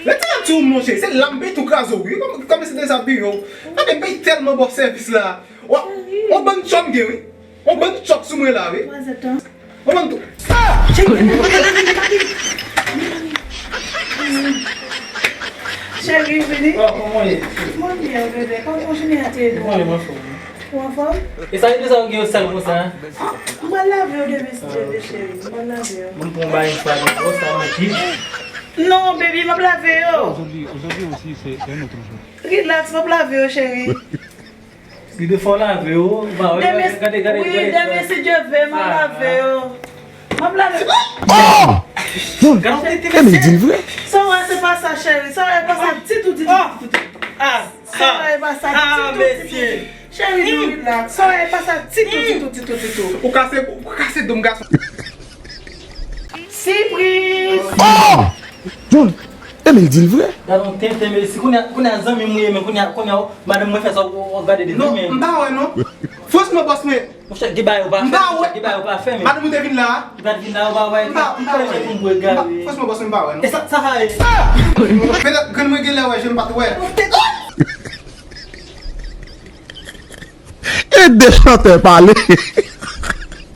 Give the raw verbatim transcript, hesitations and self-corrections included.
Lè ti jan ti ou monchè, se la m peye tou kraze w, wi. Kòm, kòm se dezabiye w. Gade, m peye tèlman ba w sèvis la. Wa, on bann tchòk m gen, wi. On bann tchòk sou mwen la, wi. Twa zètan. On bann tou. Cheri, vini. Kòman w ye? Mwen byen, bebe. Kòman jounen an te ye? Mwen anfòm. Ou anfòm? E sa, e de sa ou gen yo sal konsa, hein? Ah, m pral lave yo demen si Dye vle, cheri. M pral lave yo. Mwen pran bay yon fwa, non, sa mwen di. Non, baby, m ap lave yo. Aujourd'hui, aujourd'hui aussi, c'est, c'est un autre jour. Relax, m ap lave yo, cheri. Li de fò lave yo, ba wè, demen, gade, gade, wi, gade, demen, si Dye vle, m ap lave yo. M ap lave. Oh! Gade, e li di l vre. Sa w wè, se pa sa, cheri. Sa w wè, e pa sa ditou, ditou, ditou. Ah! Sa w wè, e pa sa ditou, ditou, ditou. Cheri, nou relax. Sa w wè, e pa sa ditou, ditou, ditou, ditou. Ou kase, ou kase do m, gason. Sipriz! Oh! John, Emil di l vre. Gade yon tenten, men si kounye a, kounye a zanmi m ou ye, men kounye a, kounye a, madanm mwen fè sa, w, w, w gade de zanmi. Non, m pa wè, non. Franchman, bòs mwen. Monchè, gen bagay ou pa fè, monchè, gen bagay ou pa fè, men. Madanm ou te vin la a? Li pa t vin la, ou pa wè. M pa, m pa wè. Franchman, bòs mwen, m pa wè, non. E sa, sa, sa ye? Petèt, grann mwen gen lè wè, je m pa t wè. E de chantè pale.